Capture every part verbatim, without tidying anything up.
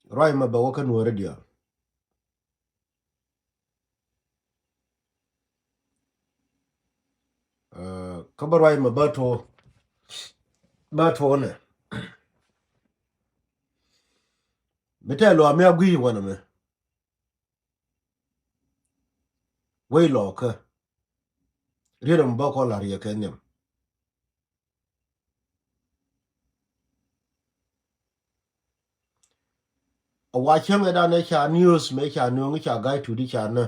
Ruac mɛ bɛ wä kä Nuɔ̱ɔ̱ri diaal. Kä bä ruac mɛ bä tuɔ, bä tuɔ nɛ. Mi tɛɛ luaak mi a gui̱i̱c wanɛ mɛ. Wec lɔɔkä. Riet ɛmɔ bä kɔn la̱r yɛ kɛ nhiam. A wa cäŋ ɛ danɛ ca news mɛ ca nööŋ ca ga̱y tut i̱ ca nä.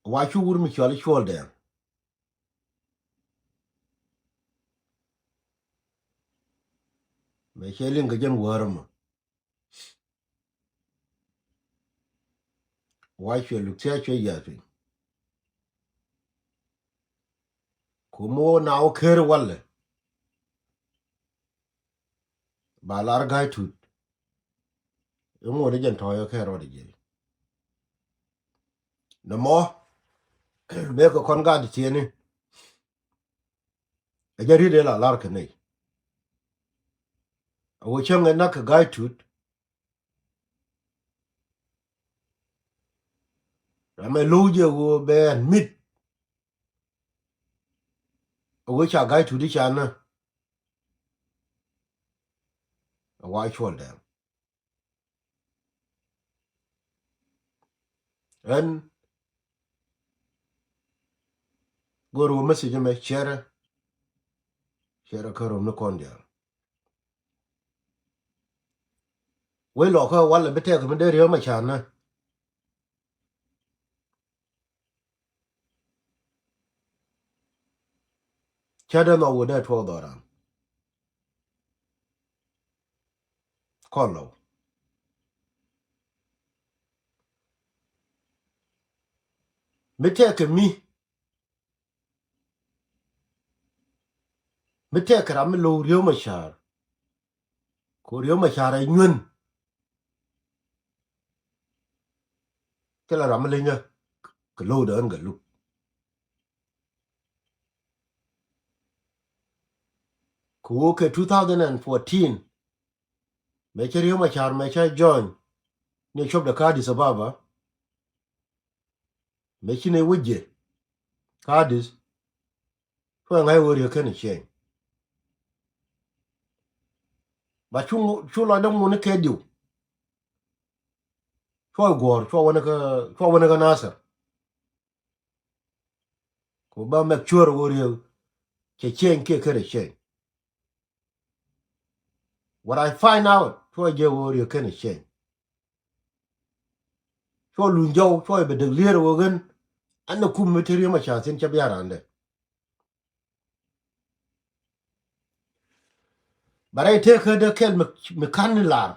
A wa cu wur mi cual i̱ cuɔl dɛɛŋ. Mɛ cɛ liŋ kɛ jɛn wäär ɛmɔ. Wa cuɛ luk thia̱a̱c cuɛ yiath piny. Ku mi wä na wä ker walɛ. Ba lar ga̱y tut. Iŋuɔ̱t i̱ jɛn tɔ̱ɔ̱c ɛ kɛ rɔɔdɛ jiɛc. Nɛ mɔ mëë kɛ kɔn gat tiɛni. Ɛ jɛ riet ëë la lar kɛ nɛy. A wä cäŋ ɛ nak kɛ ga̱y tut. Ram ɛ lo̱w jɛ wä bɛ ɛn mit. A wä ca ga̱y tut i̱ ca nä. A wa cuɔl dɛɛŋ. Ɛn go̱o̱r wä message mɛ cɛrɛ. Cɛrɛ kä rom ni kɔn diaal. Wec lɔkä walɛ bi tɛk mi dee Riek Machar nä. Cä dee nhɔk wä dee tuɔɔk dhɔran. Kɔn lɔw. Mi tɛkɛ mi. Mi tɛkɛ ram mi lo̱w Riek Machar. Ko Riek Machar ɛ nyuɛn. Thilɛ ram mi leny ɛ kɛ lo̱w dee ɣän Gatluak. Kɛ wä kɛ two thousand and fourteen. Mɛ cä Riek Machar mɛ cä join ni cuɔp de kä Addis Ababa. Mɛ ci ni wä jiɛ kä Addis. Cuɔ ŋa̱c wä Riek kɛn cieŋ. Ba cu lɔcdä ŋun kɛ diw. Cuɔ guɔ̱ɔ̱r cuɔ wä ni kä, cuɔ wä ni kä Nasir. Ku ba make sure wä Riek cɛ cieŋ kiɛ kɛn cieŋ. What I find out, cuɔ jɛ wä Riek kɛn cieŋ. Cuɔ luny jɔw, cuɔ bɛ dek lier wä ɣän. Ɛn ni kum mi te Riek Machar thin cɛ bia randɛ. Ba rɛy tëëkä dee kɛl mi, mi ka̱n ni lar.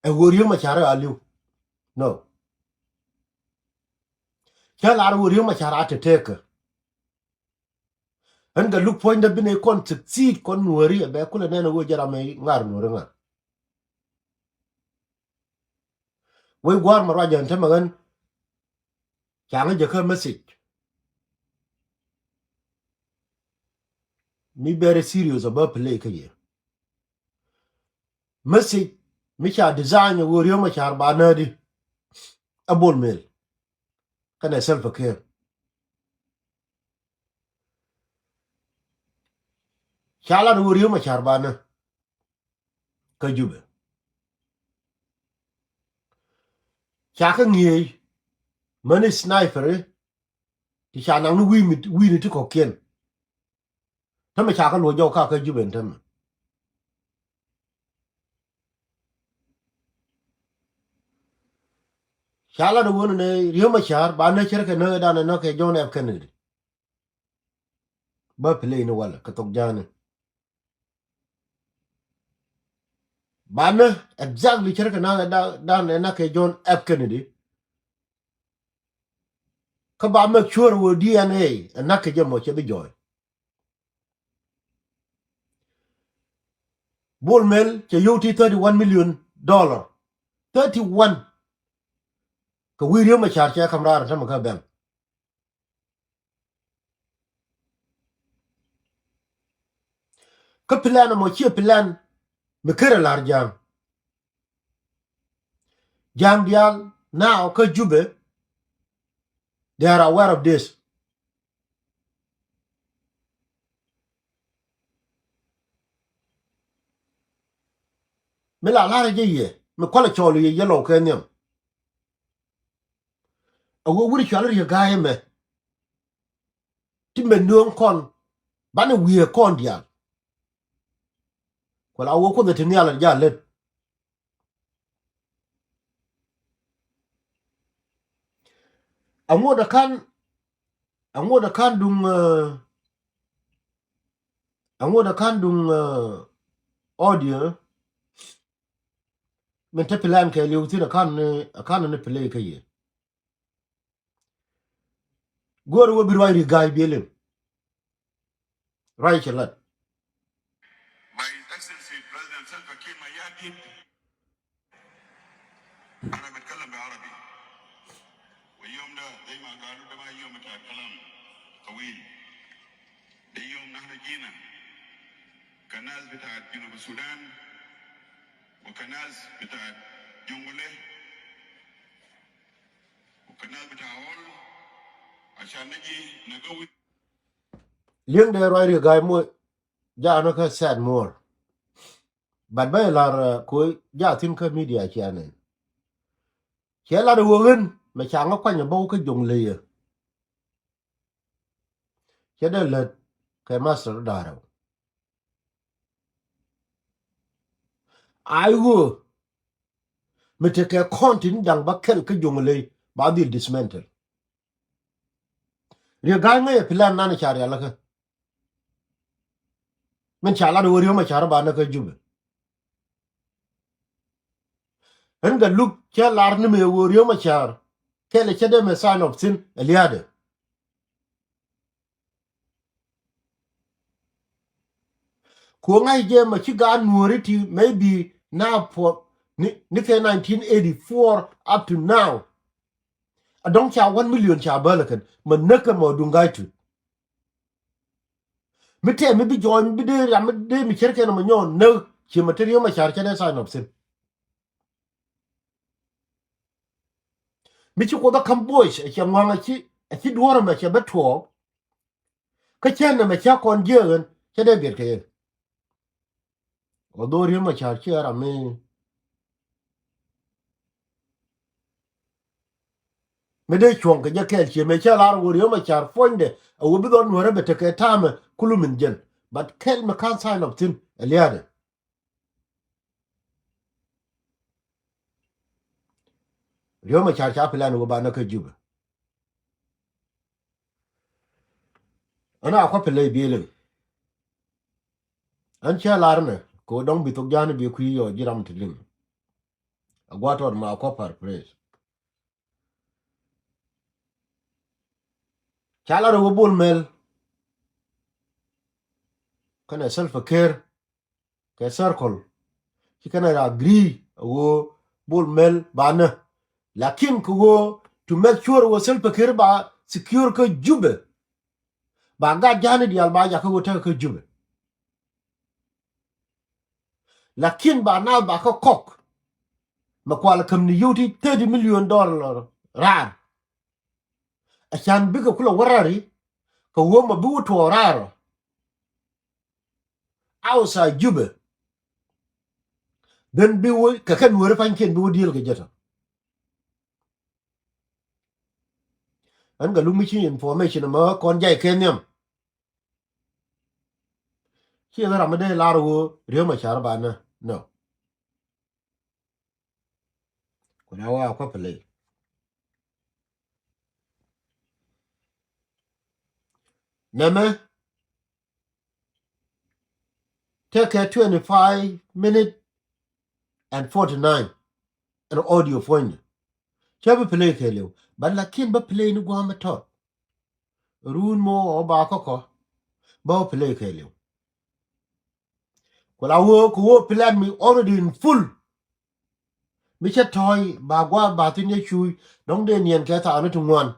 Ɛ wä Riek Machar a li̱w. No. Cä lar wä Riek Machar a te tëëkä. Ɣän Gatluak puɔ̱nydä bi nɛy kɔn succeed kɔn Nuääri ɛ bɛ kulɛ nɛn ɛ wee jɛ ram ɛ ŋa̱r Nuääri ŋa̱r. Wec gua̱a̱r ma ruac jɛ ɛn tämɛ ɣän. Ca ŋäc jɛ kä message. Mi very serious ɛ bä play kä yɛ. Message mi ca design ɛ wä Riek Machar ba näädi. Ɛ Bol Mel. Kɛnɛ Salva Kiir. Ca lat wä Riek Machar banä kä Jubɛ. Ca kä ŋi̱eec mäni sniper i̱ ti ca naŋ ni wi̱i̱ mi, wi̱i̱ni ti kɔ̱kiɛn. Tämɛ ca kä luɔ̱c jɔw ka kä Jubɛ tämɛ. Ca lat wä ni Riek Machar banä cär kɛ näk dan näk kɛ John F Kennedy. Bä play ni walɛ kɛ thok ja̱a̱ni. Banä exactly cär kɛ näk dan ɛ näk kɛ John F Kennedy. Kä ba make sure wä D N A ɛ näk kɛ jɛ mɔ cɛ bi jɔɔy. Bol Mel cɛ yio̱w ti thirty one million dollar. Thirty one. Kɛ wi̱i̱ Riek Machar cɛ ka̱m raar tämɛ kä bank. Kä plan ɛmɔ ciɛ plan mi ker ɛ la̱r ja̱a̱ŋ. Ja̱a̱ŋ diaal now kä Jubɛ, they are aware of this. Mi la la̱rä jɛ yɛ mi kualɛ cɔɔl yɛ yɛ lɔw kɛ nhiam. A wee wur cual Riek Gai ɛmɛ ti mɛ nööŋ kɔn banɛ wiee kɔn diaal. Kuɛ la wee Kuoth ɛ ti nhial ɛ jaa lät. Aŋot ɛ ka̱n, aŋot ɛ ka̱n duŋ, eh, aŋot ɛ ka̱n duŋ, eh, audio. Min te plan kɛɛliw thi̱n ɛ ka̱n ni, ɛ ka̱n ni play kä yɛ. Go̱o̱r wä bi ruac Riek Gai biɛ liŋ. Ruac cɛ lat. By His Excellency President Salva Kiir Mayardit. أنا بتكلم بعربي. واليوم ده زي ما قالوا ده ما يوم بتاع كلام طويل. ده يوم نحن جينا كناس بتاعت جنوب السودان وكناس بتاعت جنجولي وكناس بتاع هول عشان نجي نقوي. Li̱eŋdɛ ruac Riek Gai muɔc jaanä kä sad muɔr. But bä ilar, uh, ku jaa thi̱n kä media ciɛ nɛn. Ciɛ lar iwä ɣän mɛ ca ŋä kuany ibä wä kä Joŋley yɛ. Cɛ dee lät kɛ master da̱rɛ wä. Ay ɣöö mi tekɛ kɔn tin da̱ŋ bä kɛl kä Joŋley ba dhil dismantle. Riek Gai ŋäcɛ plan nan ca rialikä. Min ca lat wä Riek Machar ba näk kä Jubɛ. Ɣän kɛ luk cɛ lar ni mëë wä Riek Machar kɛl cɛ dee mɛ sign of thin ɛ lia̱a̱dɛ. Ku ŋa̱c jɛ mɛ ci gaat nuɔ̱ɔ̱ri ti maybe now for ni, ni kɛ nineteen eighty-four up to now. A dɔ̱ŋ ca one million ca bäl kɛn mɛ näk kɛ mɛ duŋ ga̱a̱c tut. Mi tɛm mi bi jɔɔny mi bi dee ram mi dee mi cär kɛn mɛ nyɔɔn näk ci mɛ te Riek Machar cɛ dee sign of thin. Mi ci Kuoth a käm buɔc a cɛ ŋuaŋ a ci, a ci duɔ̱ɔ̱r ɛmɛ cɛ bä tuɔɔk. Kä cän ɛmɛ cä kɔn jiääk ɣän cä dee biɛt kɛ yɛn. Although Riek Machar ciɛ ram mi, mi dee cuɔ̱ŋ kɛ jɛ kɛɛl ciɛ mɛ cä lar wä Riek Machar puɔ̱nydɛ a wä bi dhɔn nuäärä bɛ tekɛ ta̱a̱mɛ kulu min jɛn. But kɛl mi ka̱n sign of thin ɛ lia̱a̱dɛ. Riek Machar ca plan wä ba näk kä Jubɛ. Ɣän a kɔ play biɛ liŋ. Ɣän cä lar nɛ kɛ wä dɔ̱ŋ bi thok ja̱a̱n bi kui̱ yɔ ji̱ ram ti liŋ. A gua̱a̱t tɔt ma kɔ par praise. Ca lar wä Bol Mel kɛnɛ Salva Kiir kɛ circle. Ci kɛn a agree a ɣöö Bol Mel ba nä. Lakin kɛ ɣöö to make sure ɣöö Salva Kiir ba secure kä Jubɛ. Ba gat ja̱a̱ni diaal ba jakä ɣöö tekɛ kä Jubɛ. Lakin ba naath ba kä kɔk mɛ kual käm ni yio̱w ti thirty million dollar raar. A can bikɛ kulɛ wä rari kɛ ɣöö mɛ bi wä tuɔɔk raar. Outside Jubɛ. Then bi wä kɛ kɛn weri pa̱nykiɛn bi wä diëël kɛ jɛ tɔ. Ɣän kɛ lumi ci information mɛ kɔn jay kɛ nhiam. Ci ɣän ram mi dee lar wä Riek Machar ba nä. No. Ku na wa kɔ play. Nɛmɛ tekɛ twenty five minute and forty nine. Ɛn audio puɔ̱nydɛ cä bi play kɛɛliw. But lakin bä play ni gua̱a̱mɛ tɔt. Run mɔ ɔ ba kɔkɔ bä play kɛɛliw. Ku la wä ku wä plan mi already in full. Mi cä tɔ̱ɔ̱c ba gua̱a̱ ba thin yɛ cuuc dɔ̱ŋ dee niɛn kɛ thaani ti ŋuan.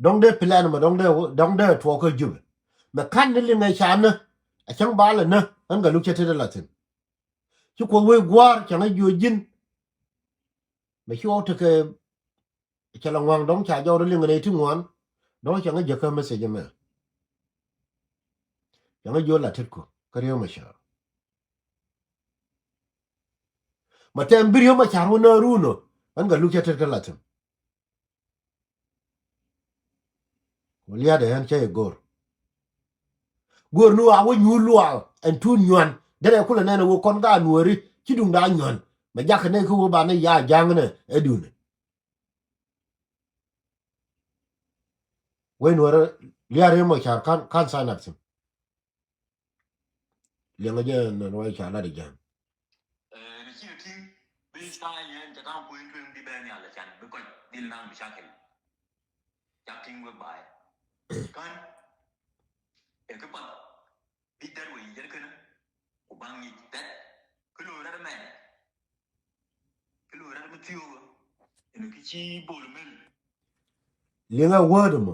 Dɔ̱ŋ dee plan mɛ dɔ̱ŋ dee, dɔ̱ŋ dee tuɔɔk kä Jubɛ. Mɛ ka̱n ni liŋɛ canä Ɛ cäŋ bal ɛnä ɣän Gatluak cɛ tet ɛ la thi̱n. Ci Kuoth wee gua̱a̱r cäŋ ɛ jiö ji̱n. Mɛ ci ɣɔw tekɛ cɛ la ŋua̱ŋ dɔ̱ŋ ca jɔw rɔ liŋ ɛ nɛy ti ŋuan. Dɔ̱ŋ cäŋ ɛ jäkä message ɛmɛ. Cäŋ ɛ jiö la tet ku kä Riek Machar. Ma tɛm bi Riek Machar wä nä run ɔ ɣän Gatluak cɛ tet kä la thi̱n. Wä lia̱a̱dɛ ɣän cä yɛ go̱r. Go̱r ni wa wä nyuur luaak ɛn tuun nyuan derɛ kulɛ nɛn ɛ wä kɔn ka nuɔri ci duŋda nyuan. Mɛ jakä nɛ kä wä ba ni ya ja̱a̱ŋ nɛ ɛ duundɛ. Wee nuɔrä lia̱a̱ Riek Machar kan, kan sign up thi̱n. Liɛŋɛ jɛ nɛn wä ca lat ɛ jɛn. Ɛ, ni ci ni ti̱ŋ bi style yɛn ca ta̱a̱ŋ kuëën tueŋ bi bɛn yal can bi kɔc dil naŋ bi cakil. Ca ti̱ŋ wek ba̱a̱. Kän ɛ kä path bi dɛt wä yic jɛn känä ku baŋ nyic dɛt kä lo̱o̱ rat mɛn. Kä lo̱o̱ rat mi thiöökä ɛn kä ci Bol Mel. Liŋɛ word mɔ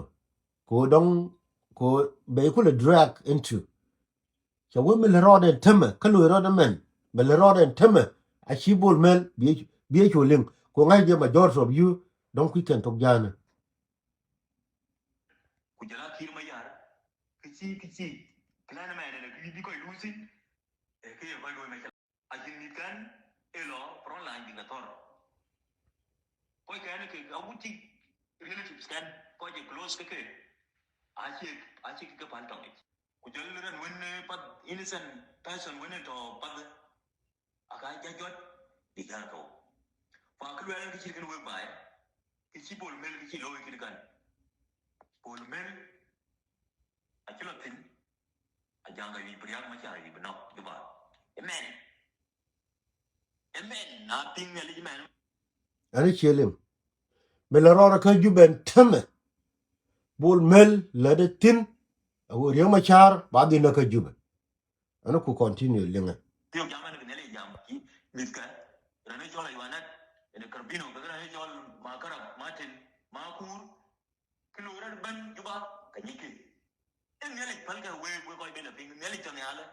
ko dɔŋ ko bɛ kulɛ drag into. Cɛ wee mi lɛ rɔɔdɛ tämɛ kä lo̱o̱ rɔɔdɛ mɛn bɛ lɛ rɔɔdɛ tämɛ. A ci Bol Mel bi bi cu liŋ ko ŋa̱c jɛ majority of you dɔŋ kui̱ kɛn thok ja̱a̱nä. Ku jɛ la Kiir Mayar kä ci kä ci plan mɛn ɛn kä bi kɔc luuthi. Ɛ kä yɛ kɔc luuth mɛ cɛ la a ji̱n mi̱th kɛn ɛ lɔ front line bikɛ thɔr. Kɔc kɛn kɛ a wut ci relatives kɛn kɔc jɛ close kä kɛ. A ci a ci kɛ pal tɔŋ ic ku jɔl ren wen path innocent person wen tɔ path. A ka ja̱ jɔt bi ga̱r kɛ wä. Fa kä luɛl ɛn kä cir kɛn wek ba̱a̱ kä ci Bol Mel kä ci lo̱o̱ i̱ kit kän. Bol Mel a ci lɔ thi̱n. A ja̱ŋ kɛ wi̱i̱ bi Riak Machar wi̱i̱ bi nɔk Juba. Amen. Amen. Na piŋ Nhialic mɛn. Ɛn i̱ cie liŋ mi lɛ rɔɔdɛ kä Jubɛ ɛn tämɛ. Bol Mel lätdɛ thi̱n. A wä Riek Machar ba dhil nä kä Jubɛ. Ɛn ku continue liŋɛ. Thiok jam ɛn kɛ Nhialic jam ci mi̱thkɛ. Rɛn i̱ cɔl a yuanɛt ɛn karbino kɛ rɛn i̱ cɔl ma kärap ma tin ma kuur. Ki lo̱o̱ rɛn ben Juba kɛ nyic ki. Ɛn Nhialic päl kɛ wee wee kɔc ben a piŋ Nhialic tɔ nhialɛ.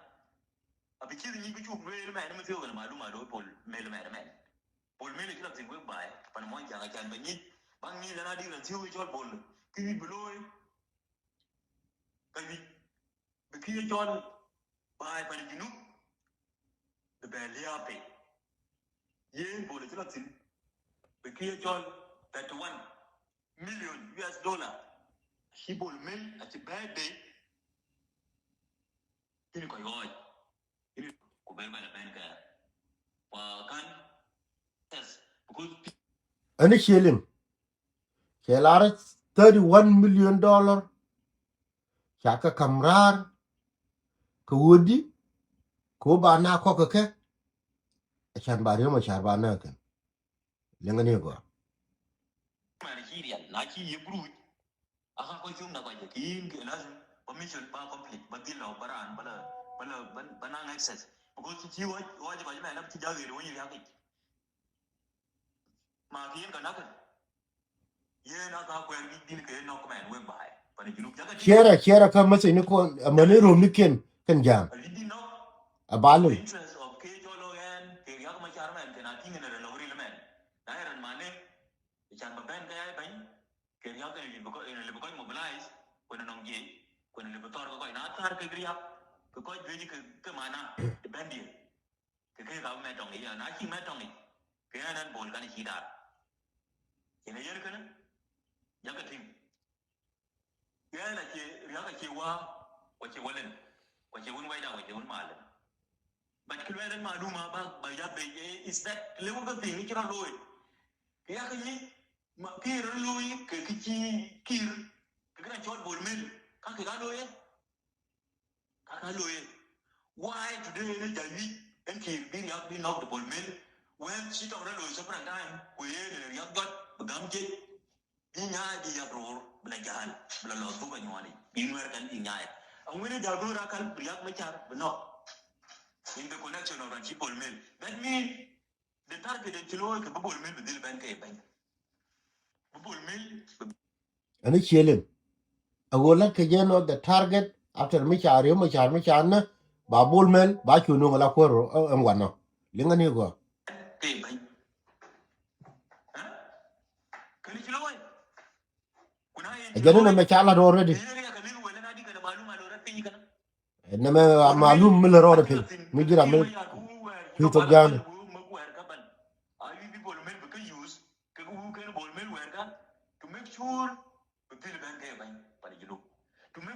A bi ci nyic bi cuk lueel mɛn mi thiok ɛn malum a lo̱o̱ Bol Mel mɛn mɛn. Bol Mel ci la thi̱n wek ba̱a̱ pan muɔ̱ny ja̱ŋ a can bɛ nyic. Baŋ nyic lɛn a dik rɛn thiok i̱ cɔl Bol ki wi̱c bi lo̱o̱. Kä wi̱c bi kiɛ cɔl ba̱a̱ pan Junub bi bɛ lia̱a̱ piny. Yeen Bol ci la thi̱n bi kiɛ cɔl thirty one million U S dollar. Ci Bol Mel a ci bɛɛ dee. Ini kɔc ɣɔɔc. Ini ku ben bɛn a ben kɛ. Wa kan test because ɛn i̱ cie liŋ. Cɛ lar thirty one million dollar. Ca kɛ ka̱m raar kɛ ɣöödi kɛ ɣöö ba na kɔk kɛ kɛ. Ɛ can ba Riek Machar ba na kɛn. Liŋɛ ni gɔaa. Mɛn ci riɛl na ci yie guruc. A ka kɔc cum na kɔc jɛ ki̱i̱n kɛ lazim ba mission ba complete ba dhil lɔ ba raan ba la ba la ba naŋ access. Because ci ci wä wä jɛ kɔc mɛn ci ja̱ ɣer wä nyi riak ic. Ma ki̱i̱n kɛ nakä. Yeen a ka kuɛɛr wi̱c din kɛ nɔk mɛn wek ba̱a̱. Pan Junub jakä ti. Ciɛrɛ ciɛrɛ kä message ni kɔn amäni rom ni kiɛn kɛn ja̱a̱ŋ. A wi̱c din nɔk. A ba lo̱c. Interest of kee cɔl ɔ ɛn kɛ Riak Machar mɛn kɛn a ti̱ŋ ɛn rɛn lɔk ril mɛn. Na ɛn rɛn mani. I̱ can bɛ bɛn kɛ bɛny. Kɛ Riak ɛn libi kɔc ɛn libi kɔc mobilize. Kuɛn nɔŋ jiec kuɛn libi thɔr kɛ kɔc na thar kɛ Riak. Kɛ kɔc juec kɛ kɛ mana. Ti bɛn diɛ. Kɛ kɛ ka mɛ tɔŋ i̱ na ci mɛ tɔŋ i̱ kɛ ɛn ɛn Bol kan i̱ ci dar. Ci nɛ yɛn kɛn. Jakɛ ti̱ŋ. Yɛn a ci Riak a ci wa wa ci walen wa ci wun wayda wa ci wun malen. But ki luɛl ɛn maluma ba ba ya be is that lewu ka thing ci ra loy. Ki ya ka yi ma ki ra loy ke ki ci kir ke ra chol Bol Mel ka ki ra loy. Kaka loye. Why today ni jal wi̱c ɛn ki̱i̱r bi Riak bi nɔk di Bol Mel. Wɛn ci tɔk rɛ loye several time ku yee ni Riak jɔt bi gam jec. Bi nyaay bi yak roor bi la jal bi la lɔ thuk a nyuani bi Nuɛr kan bi nyaay. Aŋwini jal go̱o̱r akal bi Riak Machar bi nɔk. In the connection of ran ci Bol Mel. That mean the target in ci loy kɛ bi Bol Mel bi dhil bɛn kɛ bɛn. Bi Bol Mel bi Ani cielin. A ɣöö lat kɛ jɛ nɔ the target after mi ca Riek Machar mi ca nä Ba Bol Mel ba cu nuŋ la kuäär ro ɛn wanɔ. Liŋä ni gɔaa. Ɛ jɛn ni nɛmɛ ca lat already. Nɛmɛ a malum mi lɛ rɔɔdɛ piny mi ji̱ ram mi kui̱ thok ja̱a̱n.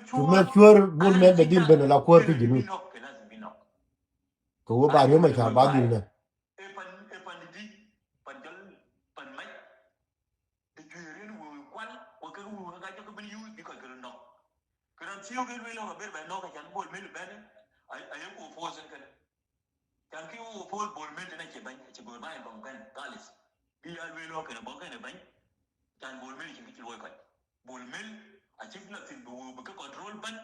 To make sure Bol Mel bɛ dhil ben la kuäär kä Junub. Kɛ wä ba riöm a ca ba dhil nɛ. Ti jueer in wee kual kua kek wee ka jɔk bin yuuth bi kɔc kɛ rɔ nɔk. Kɛ ran thieu kɛ lueel ɔ kɛ ber bɛ nɔk kɛ can Bol Mel bɛn a yɛ ku oppose kɛn. Can ki wee oppose Bol Mel tin a ci bɛny a ci go̱o̱r ba in kɔŋ bɛn galis. Bi ya lueel ɔ kɛn bɔ kɛn bɛny. Can Bol Mel ci ki ci luɔi kɔc. Bol Mel a ci la thin bi wee bi kɛ control bɛn.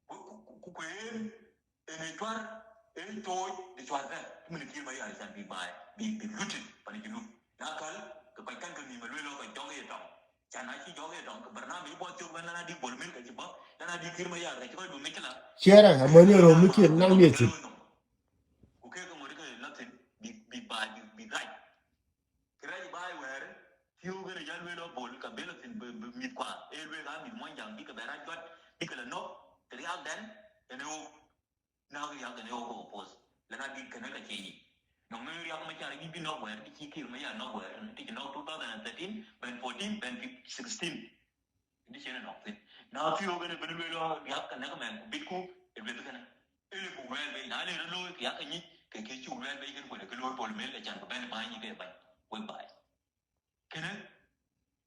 Ku, ku, ku, ku kueen, en ɛ cuar, en tooc, di cuar kɛ, ti min Kiir Mayar can bi baai, bi, bi luti, pani Junub. Na kal, kɛ kɔc kan kɛ mi ma luel ɔ kɛ jɔk iɛ tɔŋ. Can a ci jɔk iɛ tɔŋ, kɛ barnami ibuɔth cok ben lana di Bol Mel kɛ ci bä, lana di Kiir Mayar kɛ ci kɔc bi mi ci la. Ciɛrɛ, a mani rɔ mi kiɛ naŋ ni thil. Ku kɛ kɛ ŋot kɛ la thil, bi, bi baai, bi, bi rac. Kɛ rɛc ba i̱ wɛɛri, pi̱w kɛnɛ jal lueel ɔ Bol kɛ bil thin bi, bi mi̱th kua. Ëë lueel a mi̱th muɔ̱ny ja̱ŋ bikɛ bɛ rac juat, bikɛ lɛ nɔk, kɛ riaak dɛn, ɛn ɛ ɣok. Naak riaak ɛn ɛ ɣok kɛ oppose. Lɛ na dit kɛnɛ kɛ cie yic. Nɔŋ ni riaak mɛ car yic bi nɔk wɛɛr, bi ci Kiir mɛ ya nɔk wɛɛr, ti ci nɔk two thousand and thirteen, ben fourteen, ben sixteen. Ni cien ɛ nɔk thin. Na thiöök ɛn ɛ ben lueel ɔ riaak kɛ näk mɛn ku bitku ɛ lueth kɛnɛ. Ili buk lueel bei na ni rɛ looi kɛ yak kɛ nyic kɛ kɛ cuk lueel bei kɛn kuɛn ɛ kɛ looi Bol Mel ɛ can kɛ ben ba̱ny kɛ ba̱ny wek ba̱ny. Kɛnɛ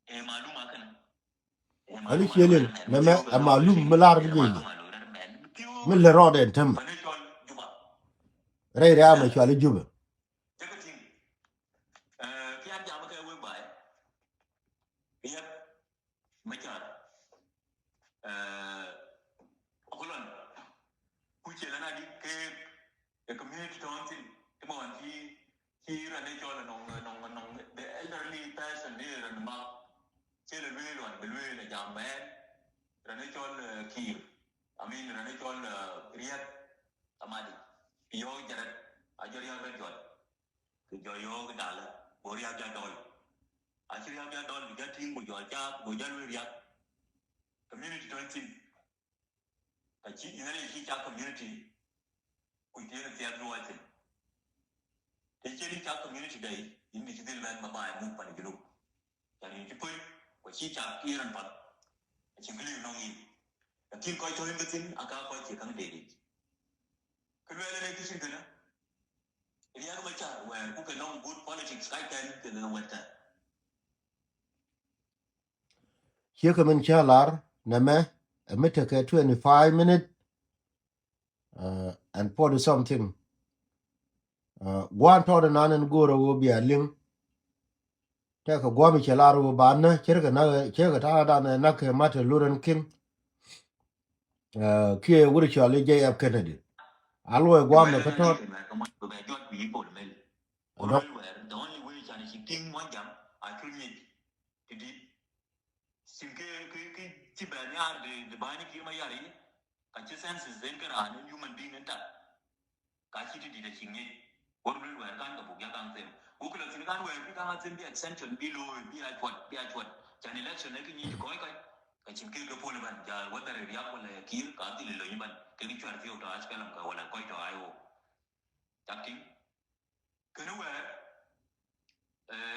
ɛ malum a kɛnɛ. Ani ciel in nɛmɛ ɛ malum mi lar bi jɛ. Mi lɛ rɔɔdɛ ɛn tämɛ. Rɛy rɛy amɛ cual i̱ Jubɛ. Jɛ kɛ ti̱ŋ. Ɛ kian jam kɛ wek ba̱ny. Yɛp. Mɛ car. Ɛ kulɔn. Kucɛ lana di kɛ ɛ community tɔn thin ti mɔ wan ci ci ran ni cɔl nɔŋ nɔŋ nɔŋ the elderly person ni ran ma. Cɛ lɛ lueel wan bɛ lueel ɛ jam mɛn ran ni cɔl Kiir. I mean ran ni cɔl Riɛk. Amadi. Yɔ jɛrɛt a jɔ riak rɛ jɔt. Kɛ jɔ yɔɔk dalɛ, go riak ja dɔl. A ci riak ja dɔl, bi ja ti̱i̱ŋ, go jɔ caak, go ja luel riak. Community tɔ̱ in thin. Ka ci, in a ci cak community, kuc tëë ni thiath luɔc thin. Te ci ni cak community dai, in di ci dhil mɛn ma baai muk pan Junub. Can in ci puc, kua ci cak iran path. A ci clear nɔŋ in. Lakin kɔc tɔ̱ in bä thin, a ka kɔc ci kaŋ dee dit. Kɛ luɛɛl ɛn ɛ kicin kɛnɛ. Riɛk Macar wɛɛr ku kɛ nɔŋ good politics kac kɛn kɛ kɛ wɛt kɛn. Ciekɛ min cä lar nɛmɛ ɛ mi tekɛ twenty five minute and forty something. Gua̱n tɔɔt ɛnan ɛn go̱o̱rä ɣöö bia liŋ. Tɛkɛ gua̱a̱m cɛ lar wä ba nä cärkɛ nak cärkɛ ta̱a̱ dan ɛ nak kɛ Martin Luther King. Kiɛ wut cɔal i̱ J F Kennedy. A luɔi gua̱a̱m ɛ kä tɔ̱t. Dɔk. Sin kɛ kɛ kɛ ci bɛ nyar de de bani ki ma yari. Ka ci senses den kɛ ran human being in ta. Ka ci ti dit a ci ŋiec. Wor luel wɛɛr kan kɛ buk ya kan them. Buk la thin kan wɛɛr bi kan a them bi extension bi looi bi a cuɔt bi a cuɔt. Can election ne ki nyic kɔc kɔc. Ka cin kek kɛ pol ban ja whether riak wala ya kir ka dhil lo nyi ban kɛ ki cuar thiok to as kalam ka wala kɔc to ayo. Cak ting. Kɛn wɛɛr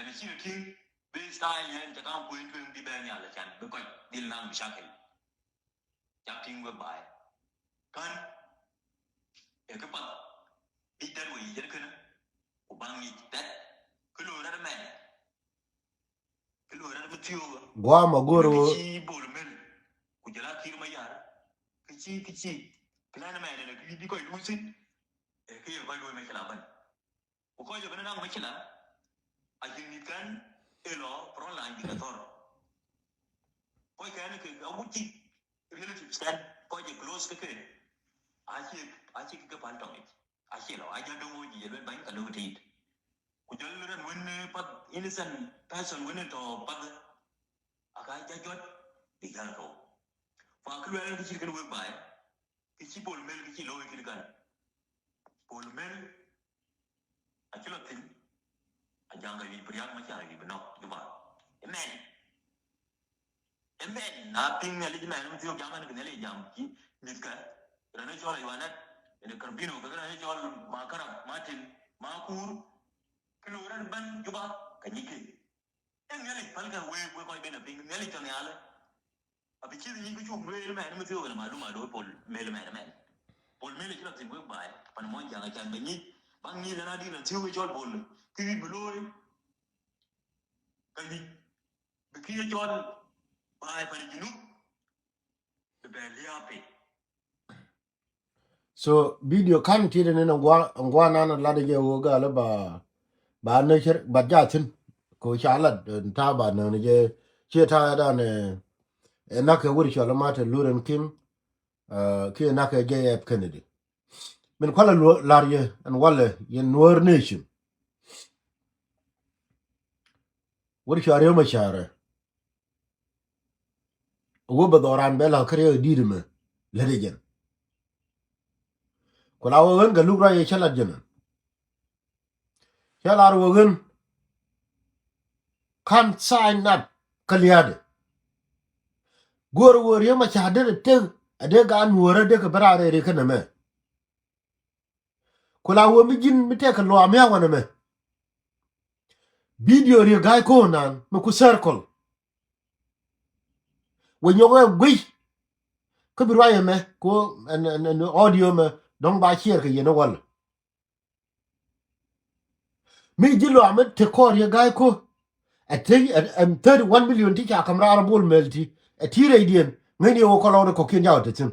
ni ci ni ting bi style yɛn ca kan kuin tueŋ bi bɛ nyal can bi kɔc dhil naŋ bi cakil. Cak ti̱ŋ wek ba̱a̱y. Kän ɛ kä path bi dɛt wä yic jɛn känä ku baŋ yic dɛt kä lo̱o̱ rat mɛn. Kä lo̱o̱ rat mi thiöökä. Guam a go̱r wä. Kä ci Bol Mel ku jɛ la Kiir Mayar. Kä ci kä ci plan mɛn ɛ kä bi kɔc luuth thi̱n. Ɛ kä yɛ kɔc luɔ̱c mɛ cɛ la bän. Ku kɔc ɛ ben naŋ mɛ cɛ la a ji̱n ni̱t kän ɛ lɔ front line bi kɛ thɔr. Kɔc kɛn kɛ a wut ci relatives kɛn kɔc ɛ close kä kɛ. A ci a ci kɛ pal tɔŋ ic a ci lɔ a jɛ do̱ŋ wä ji̱ jɛ ben bany kɛ lo̱k ti̱i̱t. Ku jɔl ren wen path innocent person wen tɔ path. A ka jɛ jɔt bi jal kɛ wä. Fa kä luɛl kɛ cir kɛn wek ba̱a̱y. Kɛ ci Bol Mel kɛ ci lo̱o̱ i̱ kɛ di kɛn. Bol Mel a ci lɔ thi̱n. A ja̱a̱ŋ kɛ wi̱i̱ bi Riäk Macar wi̱i̱ bi nɔk Juba. Amen. Amen. Na piŋ Nhialic mɛn mi thiok jam ɛn kɛ Nhialic jam ci mi̱th kɛ. Rɛn ɛ cɔl a Yuanɛt. Ɛn ɛ Karbino kɛ rɛn ɛ cɔl ma Karab ma Tin ma Kur. Kɛ lo̱o̱ rɛn ben Juba kɛ nyic kɛ. Ɛn Nhialic päl kɛ wee wee kɔc ben a piŋ Nhialic tɔ nhial. A bi ci nyic kɛ cuk lueel mɛn mi thiok ɛn ma dum a do̱o̱ Bol Mel mɛn mɛn. Bol Mel ci lɔ thi̱n wek ba̱a̱ pan muɔ̱ny ja̱ŋ a can bɛ nyic. Baŋ nyic lɛn a di̱t lɛn thiok kɛ cɔl Bol. Kɛ wi̱c bi lo̱o̱. Kɛ wi̱c bi kiɛ cɔl ba̱a̱ pan Junub. Bi bɛ lia̱a̱ piny. So video kan ti de ni na gua gua na na la de je wo ga la ba ba ne cher ba ja tin ko cha la ta ba ne je che ta da ne e na ke wuri cha la ma te luren kim ke na ke je ep Kennedy min kwala lar ye an wala ye Nuer nation wuri cha re ma chare. Wä bɛ dhɔran bɛ la kärɛ di̱t mɛ lät jɛn. Ku la wä ɣän kɛ luk rɔy cä lat jɛn. Cä lar wä ɣän kan sign up kä lia̱a̱dɛ. Go̱o̱r wä Riek Machar dee tek a dee gaa nuɔ̱ɔ̱rä dee kɛ bä raar rɛy ri kä nɛmɛ. Ku la wä mi ji̱n mi tɛk kɛ luaam ya wanɛ mɛ. Video Riek Gai Kok nan mi ku circle. Wä nyɔk ɛ guiy. Kä bi ruac ɛmɛ ko ɛn, ɛn, ɛn audio mɛ dɔ̱ŋ ba share kɛ yɛn ɛ wäl. Mi ji̱ luaam mi te kɔɔr Riek Gai Kok. Ɛ te ɛn thirty one million ti ca ka̱m raar Bol Mel ti ɛ ti rɛydiɛn ŋäcni ɛ wä kɔlɔk rɛ kɔ̱kiɛn ca wä te thi̱n.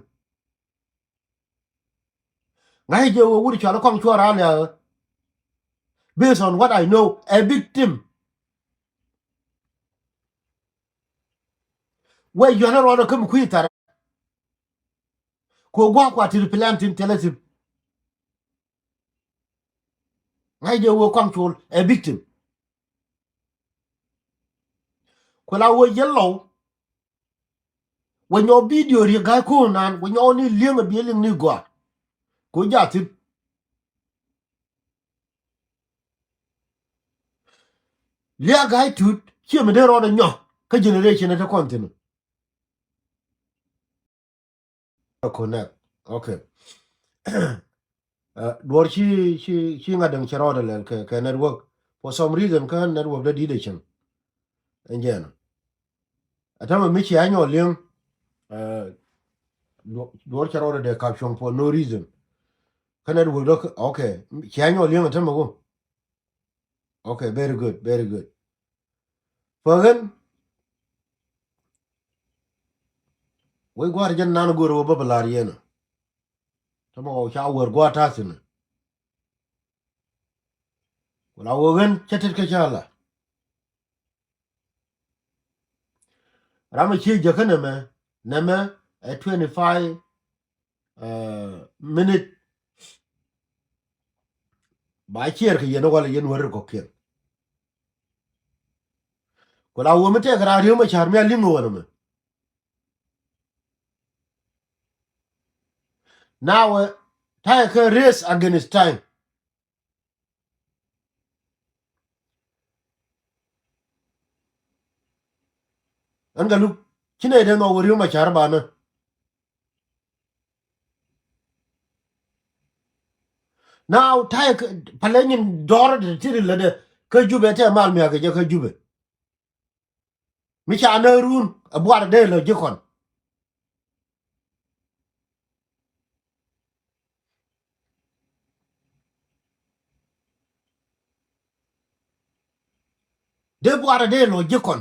Ŋa̱c jɛ wä wut cual kɔŋ cuɔr a lɛ. Based on what I know, a victim. Wee yuanä rɔɔdɛ kä mi kui̱ thar. Ku gua̱a̱k kua tir plan tin thilɛ thim. Ŋa̱c jɛ wä kɔŋ cuɔl a victim. Ku la wä yɛ lɔw. Wä nyɔ video Riek Gai Kok nan wä nyɔ ni liŋ a biɛ liŋ ni gɔaa. Ku ja̱ thi̱n. Liak Gai Tut ciɛ mi dee rɔɔdɛ nyɔ kä generation ɛ te kɔn thi̱n. Connect. Okay. Duɔr ci, ci, ci ŋa̱t däŋ cɛ rɔɔdɛ lɛl kɛ, kɛ network. For some reason kä network dee di̱t ɛ cieŋ. Ɛn jɛn. Ɛ tämɛ mi cia nyɔk li̱eŋ. Duɔr cɛ rɔɔdɛ dee kap cuɔ̱ŋ for no reason. Kä network dee, okay. Cia nyɔk li̱eŋ ɛ tämɛ wä. Okay, very good, very good. Fäɣän. Wec gua̱a̱r jɛn nan go̱o̱r wä bä bä la̱r yɛn. Täämɛ ɣɔw ca wäär gua̱a̱r ta̱thi̱n. Ku la wä ɣän cä tet kä cä la. Ram a cie jäkä nɛmɛ, nɛmɛ ɛ twenty five minute. Ba ciɛɛr kɛ yɛn wala yɛn wä ri kɔ̱kiɛn. Ku la wä mi tɛk raa Riek Machar mi a liŋ wä nɛmɛ. Now, uh, ta̱yɛ kä race against time. Ɛn kɛ luk ci nɛy dee nhɔk wä Riek Machar banä. Now ta̱yɛ kä palɛ nyin dɔrä ti ti ri lätdɛ kä Jubɛ tɛ mal miakä jɛ kä Jubɛ. Mi ca nä run a buar dee lɔ ji̱ kɔn. Dee buar dee lɔ ji̱ kɔn.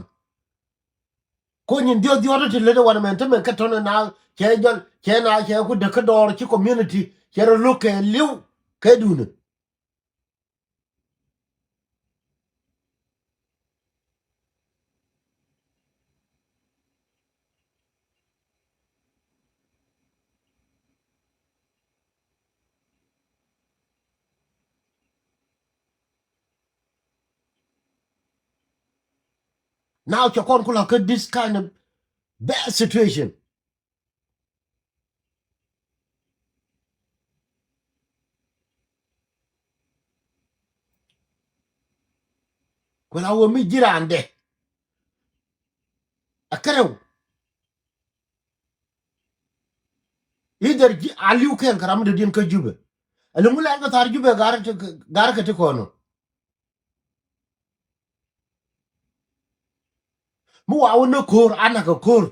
Ko nyin dhiɔth dhiɔth ti lede wan mɛn te mɛ kä tɔn na cɛ jɔl cɛ na cɛ ku dee kä dɔɔr ci community cɛ rɔ lo̱k kɛ li̱w kɛ duunä. Now cɛ kɔn kula kä this kind of bad situation. Kuɛ la wä mi ji̱ raan dɛ. A kärɛw. Either ji̱ a li̱w kɛn kɛ ram mi dee diɛn kä Jubɛ. Ɛ liŋ mi lɛn kɛ thar Jubɛ gar kɛ ti kɔn ɔ. Mi wa wä ni ko̱r a nak kɛ ko̱r.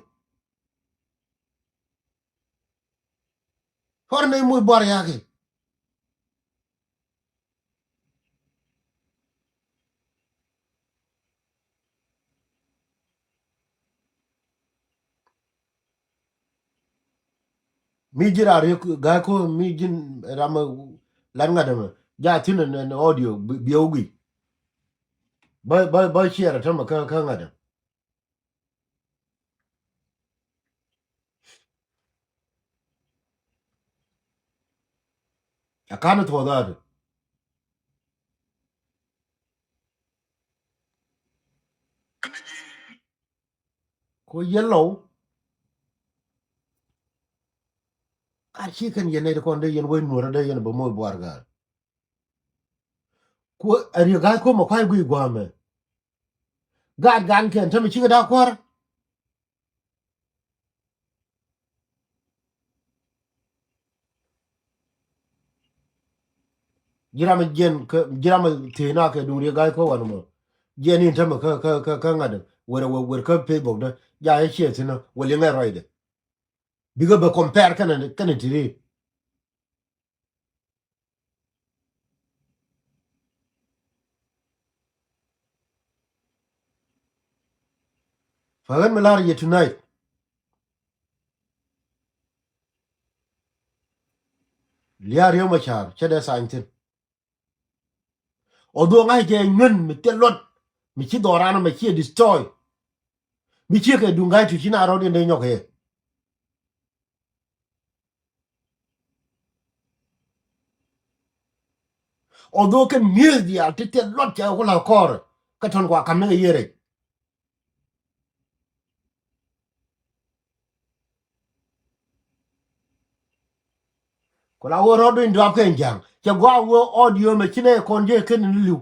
Kɔr ni muc buar yakɛ. Mi ji̱ rar yek ga̱a̱c ko̱ mi ji̱n ram lat ŋa̱t ɛmɛ. Ja thi̱n ɛn audio biɛ wä guic. Bä bä bä share tämɛ kä kä ŋa̱t ɛmɛ. A kan thuɔth a tu. Ko yellow. Ar ci kɛn yɛn nɛy ti kɔn dee yɛn wec nuɔrä dee yɛn bä moc buar gaat. Ku a riek ga̱a̱c ko̱mɛ kua̱c guic gua̱a̱mɛ. Gaat gan kɛn tämɛ cikɛ da̱a̱ kuäärä. Ji̱ ram jiɛn kä ji̱ ram thiec na kɛ duŋ riek ga̱a̱c ko̱ wan mɔ. Jiɛn in tämɛ kä kä kä kä ŋa̱t wer wer wer kä Facebook dä ja yɛ ciɛ thi̱n wä liŋɛ ruacdɛ. Bikɛ bɛ compare kɛnɛ kɛnɛ ti ri. Fa ɣän mi la̱r yɛ tonight. Lia̱a̱ Riek Machar cɛ dee thany thi̱n. Although ŋa̱c jɛ nyuɛn mi thil luɔt mi ci dhɔran mi ci destroy. Mi ci kɛ duŋ ga̱a̱c tu ci na rɔ̱t in dee nyɔk kɛ. Although kɛn mi̱eth diaal ti thil luɔt cɛ ku la kɔɔr kä tɔn kua kam ni kɛ yiëë rɛc. Ku la wä rɔ̱t in duap kɛ ja̱a̱ŋ cɛ gɔaa wä audio mɛ ci nɛ kɔn jɛ kɛn ni li̱w.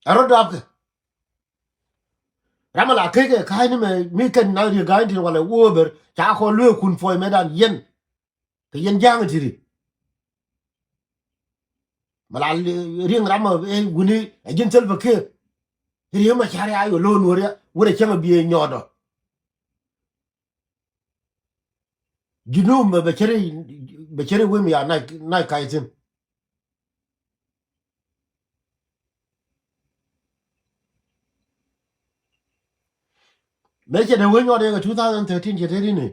Ɛ rɔ̱ dɔapkɛ. Ram a la kek ɛ ka̱a̱cni mɛ mi kɛn na riek ga̱a̱c tin walɛ wä ber ca kɔn luee kun puɔy mɛ dan yɛn. Kɛ yɛn ja̱a̱ŋ ti ri. Mɛ la riŋ ram ɛ wuni ɛ ji̱n thil bɛ kiɛ. Riek Machar ya yɔ lo̱o̱n wä riak wä rɛ cäŋ ɛ biee nyɔɔdɔ. Junub mɛ bɛ ceri bɛ ceri wem ya nac nac kac thi̱n. Mëë cɛ dee wee nyɔɔt yɛ kɛ two thousand thirteen cɛ te ri ni.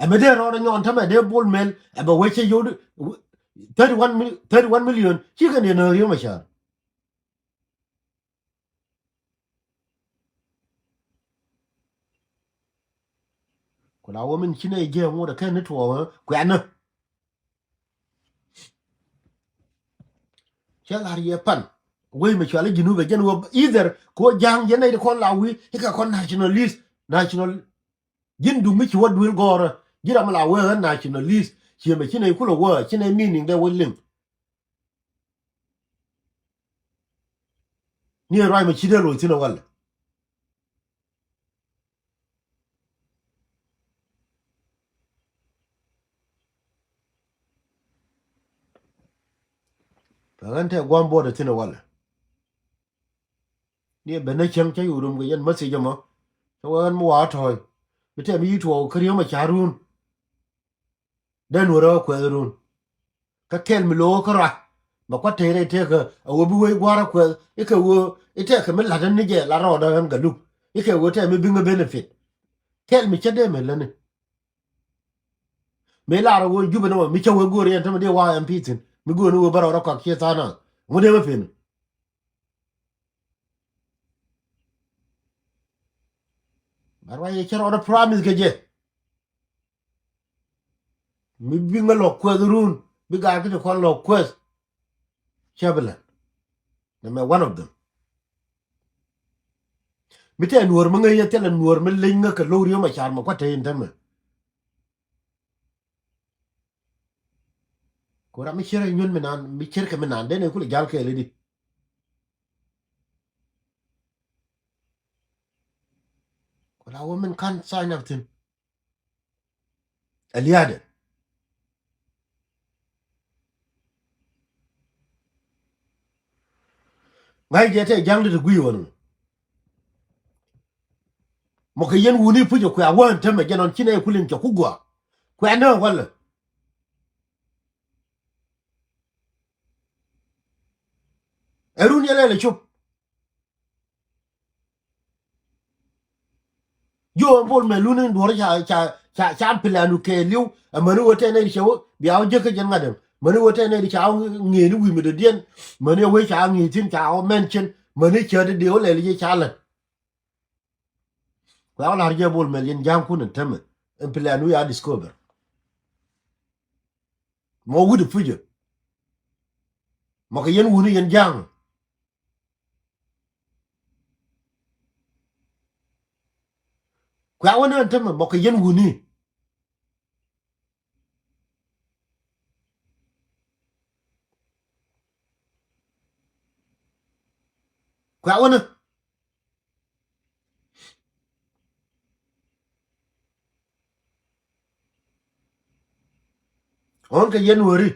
Ɛmɛ dee rɔɔdɛ nyɔɔn tämɛ dee Bol Mel ɛmɛ wee cɛ yio̱w thirty one mil thirty one million ci kɛ ni nööŋ Riek Machar. Ku la wä min ci nɛ jiɛ ŋot ɛ kɛn ni tuɔɔk kuɛnä. Cɛ lar yɛ pan wei mi cual i̱ Junub ɛ jɛn wä either kɛ wä ja̱a̱ŋ jɛn nɛy ti kɔn la wi̱i̱ ikɛ kɔn nationalist national. Ji̱n duŋ mi ci wä duel gɔɔrä ji̱ ram mi la wee ɣän nationalist ciëmɛ ci nɛy kulɛ wä ci nɛy meaning dee wä liŋ. Ni ɛ ruac mɛ ci dee loc thi̱n ɛ walɛ. Kɛ ɣän tɛ gua̱a̱m buɔt ɛ thi̱n ɛ walɛ. Ni ɛ ben ɛ cäŋ cä yuk rom kɛ yɛn message ɛmɔ. Cä wee ɣän mi wa tɔ̱ɔ̱c mi tɛm yi̱ tuɔɔk kä Riek Machar run. Dee nuɔrä kä kuɛth run. Kä kɛl mi lo̱o̱ kä rua mɛ kuat tëë rɛy tëëkä a ɣöö bi wee gua̱a̱r kä kuɛth ikɛ ɣöö itɛɛkɛ mi la̱t ni jɛ la rɔɔdä ɣän Galup ikɛ ɣöö tɛɛ mi biŋä benefit. Kɛl mi cä dee mɛ lätni. Mëë lar ɣöö Jubɛ ni mɔ mi cä wee go̱o̱r yɛn tämɛ dee wa M P thi̱n mi go̱o̱r ni ɣöö bä rɔɔdä kɔak ciɛ tha̱a̱ŋ nath ŋut dee mɛ pen. Ba ruac yɛ cä rɔɔdä promise kɛ jɛ. Mi bi ŋä lɔ kueth run bi gaar kä ti kɔn lɔ kueth. Cä bi lät. Nɛ mɛ one of them. Mi tɛ nuɔr mi ŋäc yɛ thilɛ nuɔr mi leny ŋä kɛ lo̱k Riek Machar mɛ kuat te in tämɛ. Ku ram mi cier ɛ nyuɔ̱n mi naan, mi cier kɛ mi naan, den ɛ kulɛ jal kɛɛl i̱di. Ku la wä min ka̱n sign up thi̱n. Ɛ lia̱a̱dɛ. Ŋa̱c jɛ tɛ ja̱ŋ di ti gui̱i̱ wän. Mɔ kɛ yɛn wuni puc ɛ kuɛ a wään tämɛ jɛ nɔn ci nɛ kulin cɛ ku gɔaa. Kuɛ nä walɛ. Ɛ run yɛ lɛl ɛ cop. Jiö ɛn Bol Mel luni duɔ̱ɔ̱r ca, ca, ca, ca plan kɛ li̱w. Amäni wä tɛn nɛy ca wä bia wä jek kä jɛn ŋa̱t ɛn. Mäni wä tɛn nɛy ca wä ŋi̱eeni wi̱i̱ mi dɔ̱diɛn. Mäni wä ca ŋi̱eec thi̱n ca wä mɛn cin. Mäni cäät di wä lɛl ji̱ ca lät. Kuɛ wä la̱r ji̱ ɛn Bol Mel yɛn ja̱a̱ŋkun ɛn tämɛ. Ɛn plan wi̱i̱ a discover. Mɔ wi̱cdɛ pucä. Mɔ kɛ yɛn wuni yɛn ja̱a̱ŋ. Kuɛ wä ni ɛn tämɛ mɔ kɛ yɛn wuni. Kuɛ wä ni. Ɣän kɛ yɛn weri.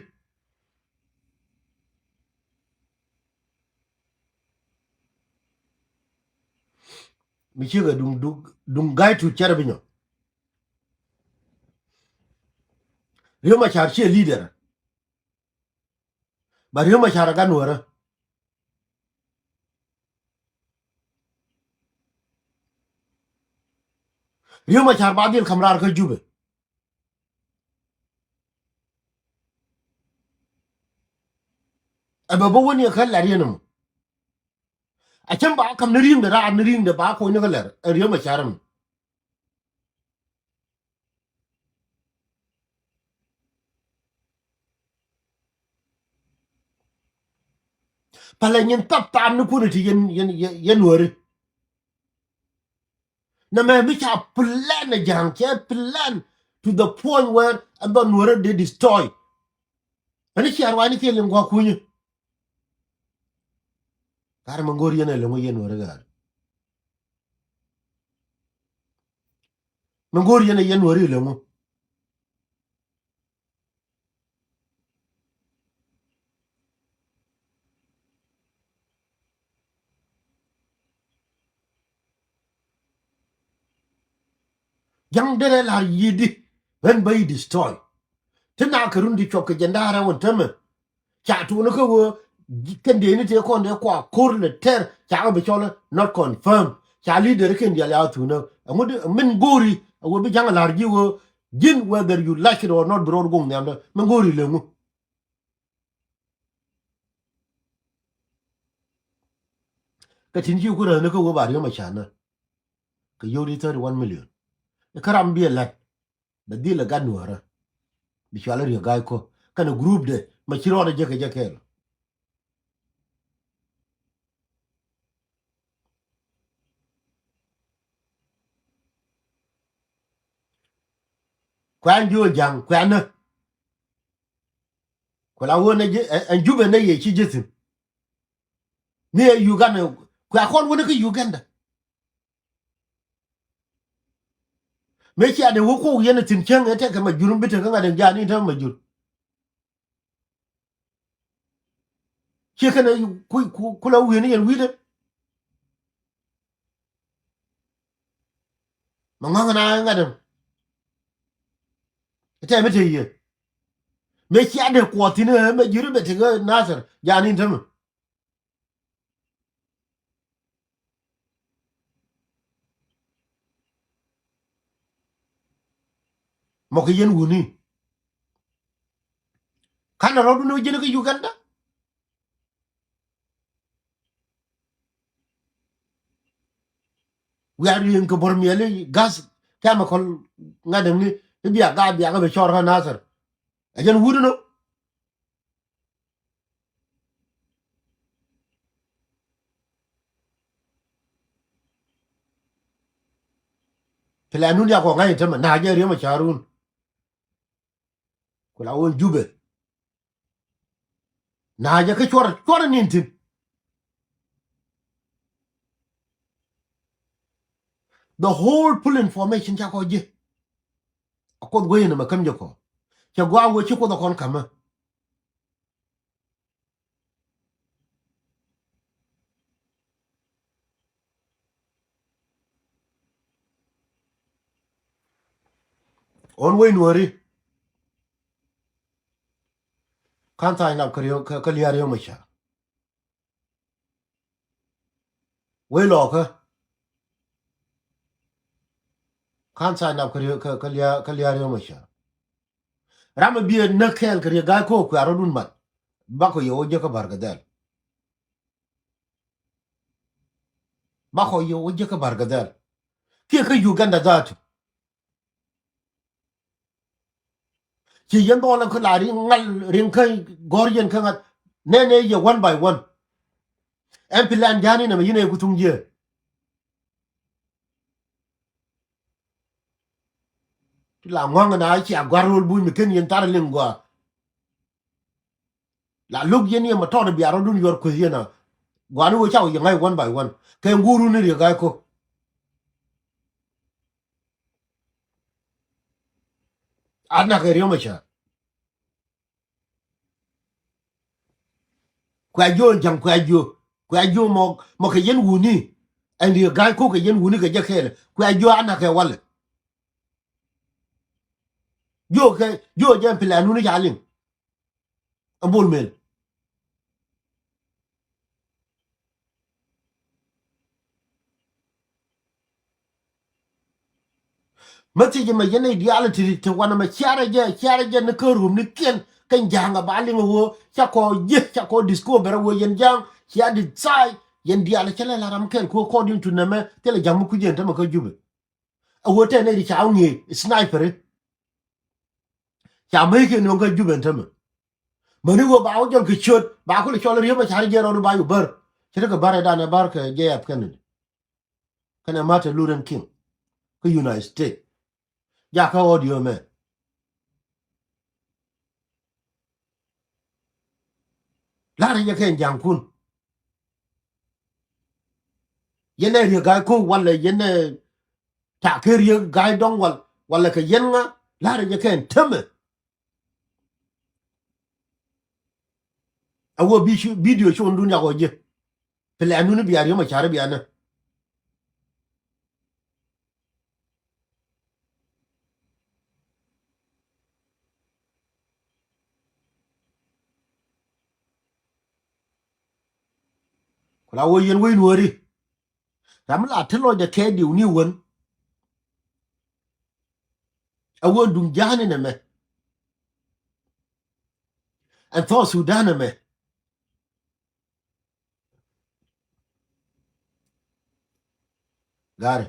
Mi cikɛ duŋ, duŋ, duŋ ga̱y tuut cɛrɛ bi nyɔ. Riek Machar ciɛ leader. Ba Riek Machar a gan wärä. Riek Machar ba dhil ka̱m raar kä Jubɛ. Ɛ bɛ bä wäni ɛ kä lɛr yɛn ɛmɔ. A cäŋ ba ka̱m ni ri̱i̱ŋdɛ raar ni ri̱i̱ŋdɛ ba kuɔ̱ny ni kä lɛr ɛ Riek Machar ɛmɔ. Pälɛ nyin thap thaam ni kun ti yɛn, yɛn, yɛn, yɛn weri. Nɛ mɛ mi ca plan ɛ ja̱a̱ŋ cɛ plan to the point where ɛn dhɔn nuɔrä dee destroy. Ɛn i̱ ciaar wani kiɛ liŋ gua̱a̱k kunyä. Kar mɛ ŋo̱r yɛn ɛ liŋ wä yɛn nuɔrä ga̱a̱r. Mɛ ŋo̱r yɛn ɛ yɛn nuɔrä ɛ liŋ wä. Ja̱ŋ derɛ la̱r yi̱i̱di ɣän bä yi destroy. Ti na kɛ run di cuɔp kɛ jɛn da̱a̱r ɛ wän tämɛ. Ca tuuni kä ɣöö kɛn dee ni tëë kɔn dee kua ko̱r lɛ tɛr ca kɛ bi cɔl not confirm. Ca leader kɛn dial ya thuunä. Ɛŋu di min go̱o̱ri ɛ ɣöö bi ja̱ŋ la̱r ji̱ ɣöö ji̱n whether you like it or not bi rɔɔd go̱ŋ nhiamdä min go̱o̱ri lɛ ŋu. Kɛ tin ci ku rääni kä wee ba Riek Machar nä kɛ yio̱w di thirty one million. Kä ram bi ɛ la̱t bɛ dhil ɛ gat nuäärä bi cual ɛ Riek Gai Kok kɛnɛ group dɛ mɛ ci rɔɔdɛ jek kɛ jɛ kɛɛl. Kuɛn jiö ja̱ŋ kuɛn nä. Ku la ɣöö nɛ ji̱ ɛn Jubɛ nɛ yɛ ci ji̱ thi̱n. Mi ɛ Uganda kuɛ kɔn wä ni kä Uganda. Mëë cia dee wä kuɔk yɛn ɛ thi̱n cäŋ ɛ tɛkɛ ma jur mi bi tekɛ ŋa̱t ɛn ja̱a̱n in täämɛ ma jur. Ciɛ kɛn ku, ku, ku la wi̱i̱ni yɛn wi̱i̱dɛ. Ma ŋa̱ŋ na ŋa̱t ɛm. Tɛ mi te yie. Mëë cia dee kuɔth thi̱n ɛ mɛ ji̱ri bɛ tekɛ Nasir ja̱a̱n in täämɛ. Mɔ kɛ yɛn wuni. Kanɛ rɔɔdun ɛ ji̱n kä Uganda. Wiaa ri̱i̱ŋ kɛ Bor miɛli gas chemical ŋa̱t ɛŋni i̱ bia gaa bia kɛ bɛ cɔr kä Nasir. Ɛ jɛn wut inɔ. Pilɛ nun ya kɔ ŋa̱c in tämɛ na jɛ Riek Machar run. Ku la wun Jubɛ. Na jɛ kä cuɔr cuɔr ni tin. The whole full information ca kɔ ji̱. A Kuoth guey ni mɛ käm jɛ kɔ. Cɛ gɔaa wee ci Kuoth a kɔn ka̱mä. Ɣän wec nuɔ̱ɔ̱ri. Ka̱n tha̱a̱c nap kä Riek, kä, kä Lia̱a̱ Riek Macar. Wec lɔɔkä. Ka̱n tha̱a̱c nap kä Riek, kä, kä Lia̱a̱, kä Lia̱a̱ Riek Macar. Ram mi biɛ näk kɛɛl kɛ Riek Gai Kok kuɛ a rɔ̱dun mat. Bakɔ yɛ wä jek kä Barkadhɛl. Bakɔ yɛ wä jek kä Barkadhɛl. Kiɛ kä Uganda dhatu. Ci yɛn dhɔl kä la riŋ ŋal riŋ kä gɔ̱r yɛn kä ŋa̱th. Nɛnɛ yɛ one by one. Ɛn plan ja̱a̱ni nɛmɛ yɛn ɛ ku thuŋ jiɛ. Ti la ŋɔ̱ŋ na cia gua̱r ro̱l buny mi ken yɛn thar liŋ gɔaa. La lo̱k yɛn yɛ ma tɔɔt bia rɔ̱dun yuɔr kueth yɛn a. Gua̱ni wee ca wä yɛ ŋa̱c one by one. Kɛ ŋuurun ni Riek Gai Kok. A nak ɛ Riek Macar. Kuɛ jiö ja̱ŋ kuɛ jiö. Kuɛ jiö mɔ, mɔ kɛ yɛn wuni. Ɛn Riek Gai Kok kɛ yɛn wuni kɛ jɛ kɛɛl. Kuɛ jiö a nak ɛ walɛ. Jiö kɛ, jiö jɛ plan wuni ca liŋ. Ɛ Bol Mel. Mä thiec mɛ yɛn i̱ diaal ti ti wanɛ mɛ ciarɛ jɛ, ciarɛ jɛ ni kä rum ni kiɛn. Kɛn ja̱a̱ŋ a ba liŋ ɣöö ca kɔ ji̱, ca kɔ discover ɣöö yɛn ja̱a̱ŋ cia di tha̱a̱c. Yɛn diaal cä lɛ la ram kɛl ku according to nɛmɛ thilɛ ja̱a̱ŋ mi kui̱c yɛn tämɛ kä Jubɛ. A ɣöö tɛn nɛy ti ca wä ŋi̱eec sniper. Ca mäc kɛ nööŋ kä Jubɛ tämɛ. Mäni ɣöö ba wä jɔl kɛ ciöt ba kulɛ cɔl Riek Macar jiɛn rɔɔdu ba yu bär. Cä tekɛ bär ɛ danɛ bär kɛ jɛ yap kɛn ni. Kɛnɛ Martin Luther King kä United States. Jakä audio mɛ. La̱rä jɛ kɛn ja̱ŋkun. Yɛn ɛ Riek Gai Kok walɛ yɛn ɛ ta̱a̱ kɛ Riek Gai Dɔŋ wal, walɛ kɛ yɛn ŋa, la̱rä jɛ kɛn tämɛ. A wä bi cu-, video cundun yak ɔ ji̱. Plan dun bia Riek Macar bia nä. Ku la wä yɛn wec nuɔ̱ɔ̱ri. Ram mi la ti lɔc ɛ kɛ diw ni wän. A wä duŋ ja̱a̱ni nɛmɛ. Ɛn South Sudan ɛmɛ. Gari.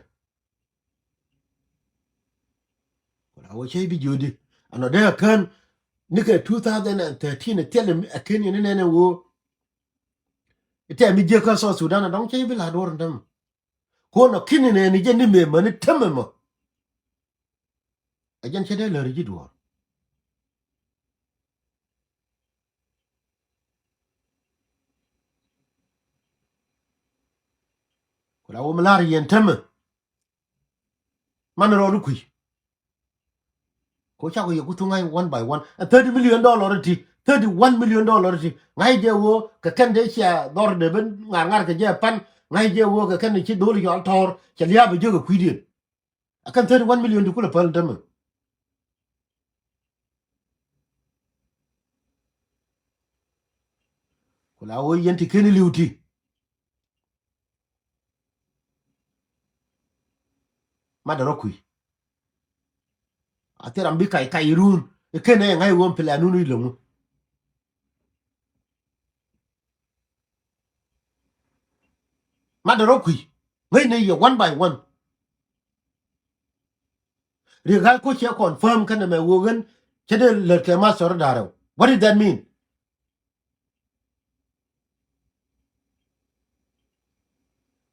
Ku la wä cä i̱ bi jiötdi. Ɛnɔ dee a kän nikɛ two thousand and thirteen ɛ thil ɛ kän yɛn inɛn ɛ woo. Itɛ mi jiäk kä South Sudan ɛ dɔ̱ŋ cä i̱ bi la duɔ̱ɔ̱r in tämɛ. Kuɔn ɔ ki̱n inɛn i̱ jɛ ni mëë mäni tämɛ mɔ. Ɛ jɛn cä dee lär ji̱ duɔ̱ɔ̱r. Ku la wä mi la̱r yɛn tämɛ. Man rɔɔdu kui̱. Ko cakɔ yɛ ku thuŋ ŋa̱c one by one. Ɛ thirty million dollar ti, thirty one million dollar ti. Ŋa̱c jɛ wä kɛ kɛn dee cia dhɔr dee ben ŋa̱r ŋa̱r kɛ jɛ pan. Ŋa̱c jɛ wä kɛ kɛn ci dho̱l yɔal tɔɔr cɛ lia̱a̱ bɛ jek ɛ kui̱diɛn. Ɛ kɛn thirty one million ti kulɛ päl tämɛ. Ku la wä yɛn ti keni li̱w ti. Madɛ rɔ kui̱. A thil ram bi kac kac irun i̱ ken ɛ ŋa̱c wä mi pil anun i̱ lo̱ŋ. Madɛ rɔ kui̱ ŋäcnɛ yɛ one by one. Riek Gai Kok cɛ confirm kɛnɛ mɛ wok ɣän cɛ dee lät kɛ master da̱rɛ. What did that mean?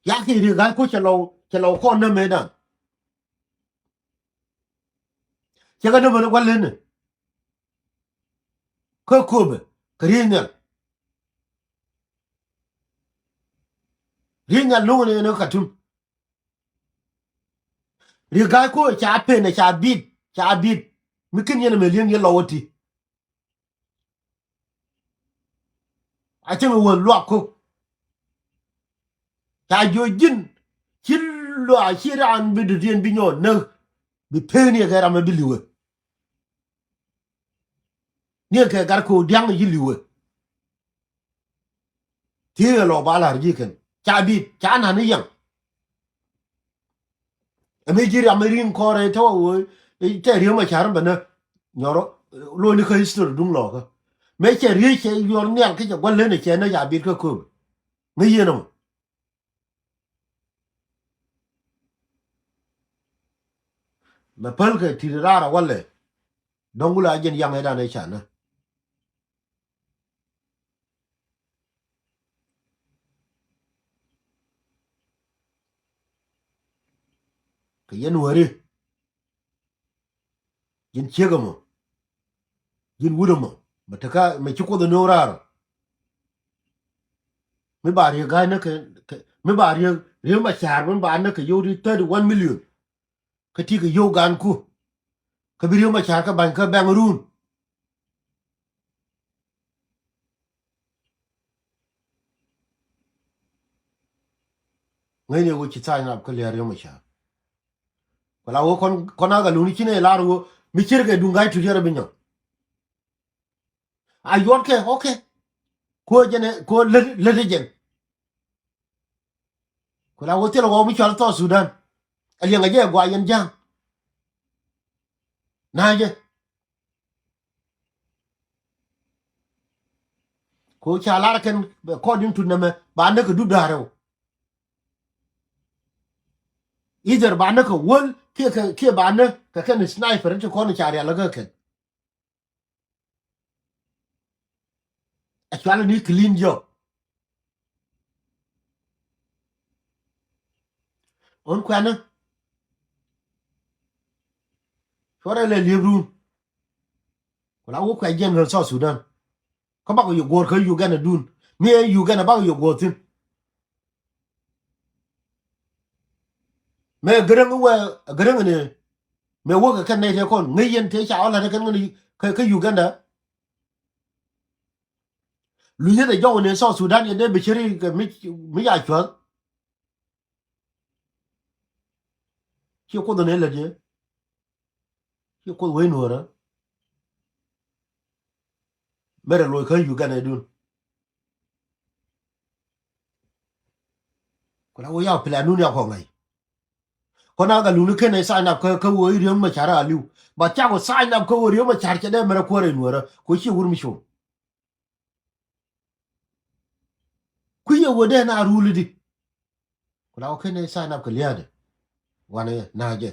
Yakɛ Riek Gai Kok cɛ lɔw, cɛ lɔw kɔn nä mëëdan. Cɛ kɛ nä mɛn wä leni. Kä köpɛ kɛ riey nhial. Riek Ŋa Luŋ ni ni Katum. Riek Gai Kok ca pen, ca bit, ca bit. Mi kin yɛn mɛ liŋ yɛ lɔ wä ti. A cäŋ wä luak Kok. Ca jiö ji̱n ci luak ci raan bi dut yɛn bi nyɔɔn näk. Bi pen yɛ kɛ ram mɛ bi li̱wɛ. Ni kɛ Gat Kok diaŋ ci li̱wɛ. Thiee lɔ ba la̱r ji̱ kɛn. Ca bit, ca na̱n i̱ yɛŋ. Ɛ mi ji̱ riam mi ri̱ŋ kɔrɛ tɛ wä wee, tɛ Riek Machar bɛ nä. Nyɔrɔ, lo ni kä history duŋ lɔkä. Mëë cɛ Riek cɛ yuɔr nhial kä cɛ gua̱l len cɛ nä ca bit kä kööm. Ŋäc yɛn ɛmɔ. Mɛ päl kɛ ti̱t raar a walɛ. Dɔ̱ŋ wulɛ a jɛn yaŋ ɛ dan ɛ ca nä. Kɛ yɛn wääri. Ji̱n ciek ɛmɔ. Ji̱n wut ɛmɔ. Mɛ tekä mɛ ci Kuoth ɛ no̱o̱ŋ raar. Mi ba Riek Gai näk kɛ, kɛ, mi ba Riek, Riek Machar mi ba näk kɛ yio̱w di thirty one million. Kä ti kɛ yio̱w gan ku. Kä bi Riek Machar kä ba̱ny kä bɛŋ run. Ŋäcni ɣöö ci tha̱a̱c nap kä lia̱a̱ Riek Machar. Ku la ɣöö kɔn, kɔn a Gat Luŋ ni ci nɛ lar ɣöö mi cier kɛ duŋ Gai Tut yɛrɛ bi nyɔk. A yuɔt kɛ, okay. Ku jɛn ɛ, ku lät, lät jɛn. Ku la ɣöö thil ɣɔw mi cɔal South Sudan. A liɛŋ a jɛ gɔaa yɛn ja̱a̱ŋ. Na jɛ. Ko ca lar kɛn, according to nɛmɛ, ba näk kɛ dup da̱ŋ rɛw. Either ba näk kɛ wäl, kiɛ kɛ, kiɛ ba näk kɛ kɛn sniper ti kɔn ca rial kä kɛn. A cual ni clean job. Ɣän kuɛnä. Cuɔrɛ lɛ liep run. Ku la wä kuɛ general South Sudan. Kä bakɔ yɛ guɔ̱ɔ̱r kä Uganda dun. Mi ɛ Uganda bakɔ yɛ guɔ̱ɔ̱r thi̱n. Mɛ Gäräŋ wɛ, Gäräŋ ni. Mɛ wäkɛ kɛn nɛy tëë kɔn ŋäc yɛn tëë ca ɣɔl la̱t kɛn ŋäni kä, kä Uganda. Lunyäth ɛ jɔk ni South Sudan yɛn dee bi ceri kɛ mi, mi ca cuäth. Ci Kuoth ni lät yɛ. Ci Kuoth wec nuɔ̱ɔ̱rä. Mɛrɛ loc kä Uganda dun. Ku la wä ya plan nun ya kɔ ŋa̱c. Kɔn a Gat Luŋ ni ken ɛ sign up kä, kä wä i̱ Riek Machar a li̱w. Ba cak wä sign up kä wä Riek Machar cɛ dee mɛrɛ kuäär ɛ nuɔ̱ɔ̱rä. Ku ci wur mi cuŋ. Kui̱ yɛ wä dee na ruli di. Ku la wä ken ɛ sign up kɛ lia̱a̱dɛ. Wanɛ na jɛ.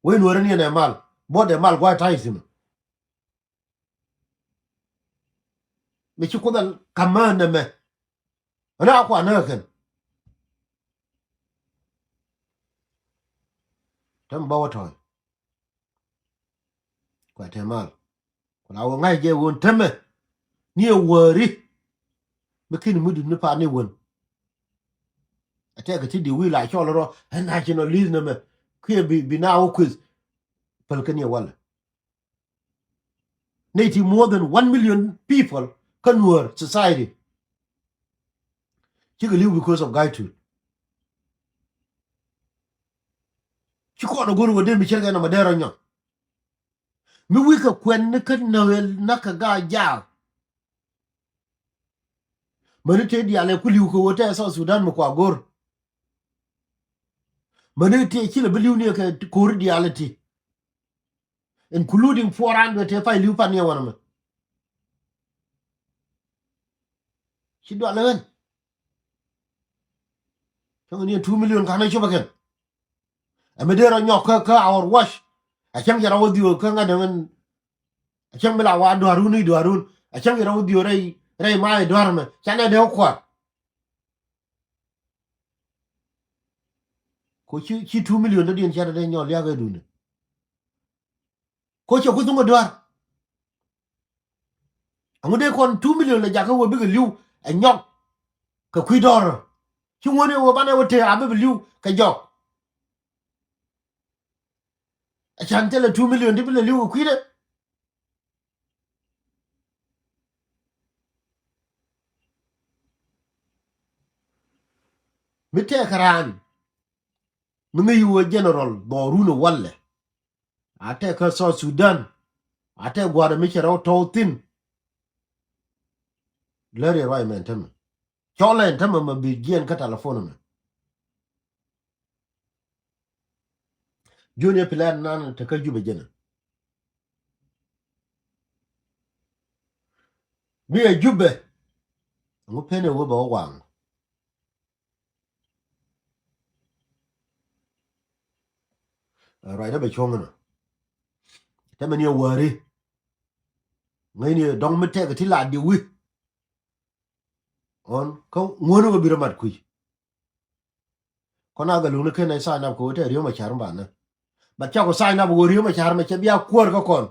Wec nuɔ̱ɔ̱rä ni ɛn ɛ mal. Buɔt ɛ mal gua̱a̱ ta̱a̱c thi̱n. Mi ci Kuoth ɛ ka̱m mä nɛmɛ. Ɛn a kuan nä kɛn. Tɛm bä wä tɔ̱ɔ̱c. Kuɛ te mal. Ku la wä ŋa̱c jɛ wun tämɛ. Ni ɛ wäri. Mi kin mi dut ni pa̱a̱t ni wän. A tɛk ti di wi̱i̱ la cɔl rɔ ɛ nationalist nɛmɛ. Kiɛ bi, bi na wä kueth. Päl kä ni ɛ walɛ. Nɛy ti more than one million people kä Nuer society. Cikɛ li̱w because of Gai Tut. Ci kɔn a go̱r wä dee mi cɛr kɛ nɔmɔ dee rɔ nyɔk. Mi wi̱i̱ kɛ kuɛn ni kä nööl na kɛ gaa jaak. Mäni tëë diaal ɛ ku li̱w kɛ wä tɛɛ South Sudan mi kua go̱r. Mäni tëë ci lɛ bi li̱w ni kɛ ko̱ri diaal ɛ ti. Including four hundred tëë pay li̱w pan ni ɛ wanɛ mɛ. Ci dual ɛ ɣän. Cäŋ ni two million ka̱n ɛ cop ɛ kɛn. Ɛ mi dee rɔ nyɔk kä, kä our watch. A cäŋ jɛ rɔ wä dhiöö kä ŋa̱t ɛ ɣän. A cäŋ mi la wa dua̱run i̱ dua̱run. A cäŋ jɛ rɔ wä dhiöö rɛy, rɛy ma i̱ dua̱r mɛ. Canɛ dee wä kua̱r. Ko ci, ci two million dɔ̱diɛn cɛ rɔ dee nyɔk liak ɛ duundɛ. Ko cɛ ku thuŋ ɛ dua̱r. Aŋu dee kɔn two million lɛ jakä wä bikɛ li̱w ɛ nyɔk kɛ kui̱ dɔɔr. Ci ŋuɔ̱ni wä banɛ wä tëë a bä bi li̱w kɛ jɔk. A can thilɛ two million ti bi lɛ li̱w kɛ kui̱dɛ. Mi tɛk raan mi ŋäc wä general dhɔrun walɛ. A tɛk kä South Sudan. A tɛk gua̱a̱r mi cɛ rɛw tɔw thin. Lär yɛ ruac mɛn tämɛ. Cɔl ɛn tämɛ mɛ bi jiɛn kä telephone mɛ. Junior plan nan te kä Jubɛ jɛnɛ. Mi ɛ Jubɛ. Ŋu pen ɛ wä bɛ wä waŋ. Ruacdä bɛ cuɔ̱ŋ nɔ. Tɛmɛ ni ɛ wäri. Ŋäcni dɔ̱ŋ mi tɛk ti la diwi. Ɣɔn kä ŋuɔ̱n wä bi rɔ mat kui̱. Kɔn a gɛ luŋni ken ɛ sign up kɛ wä tɛ Riek Machar mi banɛ. But cakɔ sign up wä Riek Machar mɛ cɛ bia kuäär kä kɔn.